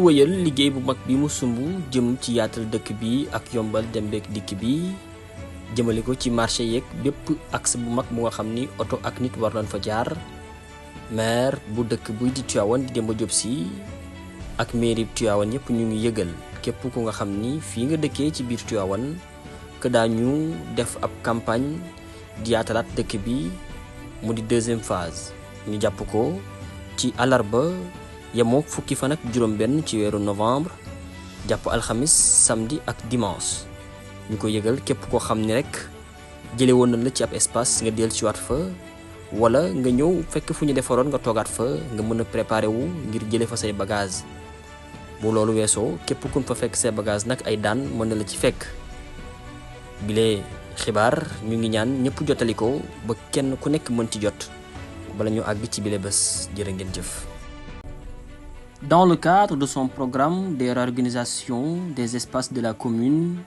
wëyal liggéey bu mag bi mu sumb jëm ci yaatal dëkk bi ak yombal dem beek dikk bi jëmale ko ci marché yeeg bépp axe bu mag bu nga xam ni oto ak nit war nañ fa jaar maire bu dëkk buy di Tivaouane di Demba Diop Sy ak mairie Tivaouane yëpp ñu ngi yëgal képp ku nga xam ni fii nga dëkkee ci biir Tivaouane que daañu def ab campagne di yaatalaat dëkk bi mu di deuxième phase ñu jàpp ko ci alarba yemook fukki fan ak juróom-benn ci weeru novembre jàpp alxamis samedi ak dimanche ñu ko yëgal képp koo xam ni rek jële woon nañ la ci ab espace nga dellu ci waat fa wala nga ñëw fekk fu ñu defaroon nga toogaat fa nga mën a préparé wu ngir jële fa say bagage bu loolu weesoo képp kun fa fekk say bagage nag ay daan mën na la ci fekk bile xibaar ñu ngi ñaan ñëpp jotali ko ba kenn ku nekk mën ci jot bala ñu àgg ci bile bés jërë ngeen jëf. Dans le cadre de son programme de réorganisation des espaces de la commune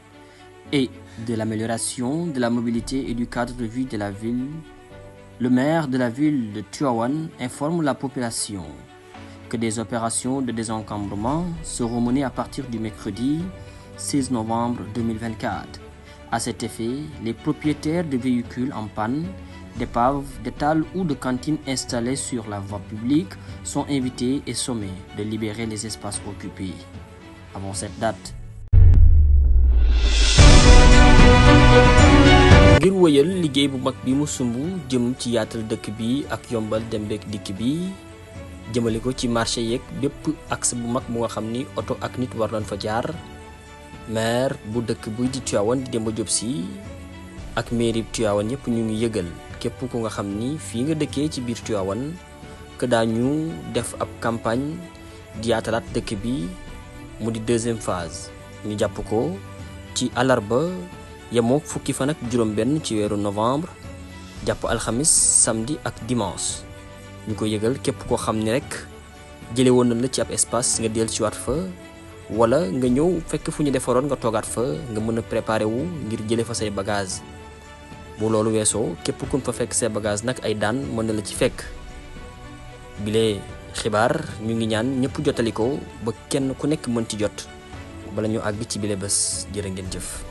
et de l'amélioration de la mobilité et du cadre de vie de la ville, le maire de la ville de Tivaouane informe la population que des opérations de désencombrement seront menées à partir du mercredi 16 novembre 2024. À cet effet, les propriétaires de véhicules en panne, d'épaves, d'étals ou de cantines installées sur la voie publique sont invités et sommés de libérer les espaces occupés avant cette date. ngir wëyal liggéey bu mag bi mu sumb jëm ci yaatal dëkk bi ak yombal dem beek dikk bi jëmale ko ci marché yeeg bépp axe bu mag bu nga xam ni oto ak nit war nañ fa jaar maire bu dëkk buy di Tivaouane di Demba Diop Sy ak mairie Tivaouane yëpp ñu ngi yëgal képp ku nga xam ni fii nga dëkkee ci biir Tivaouane que daañu def ab campagne di yaatalaat dëkk bi mu di deuxième phase ñu jàpp ko ci alarba yemook fukki fan ak juróom-benn ci weeru novembre jàpp alxamis samedi ak dimanche ñu ko yëgal képp koo xam ni rek jële woon nañ la ci ab espace nga dellu ci waat fa wala nga ñëw fekk fu ñu defaroon nga toogaat fa nga mën a préparé wu ngir jële fa say bagage bu loolu weesoo képp kun fa fekk say bagage nag ay daan mën na la ci fekk bile xibaar ñu ngi ñaan ñëpp jotali ko ba kenn ku nekk mën ci jot bala ñu àgg ci bile bés jërë ngeen jëf.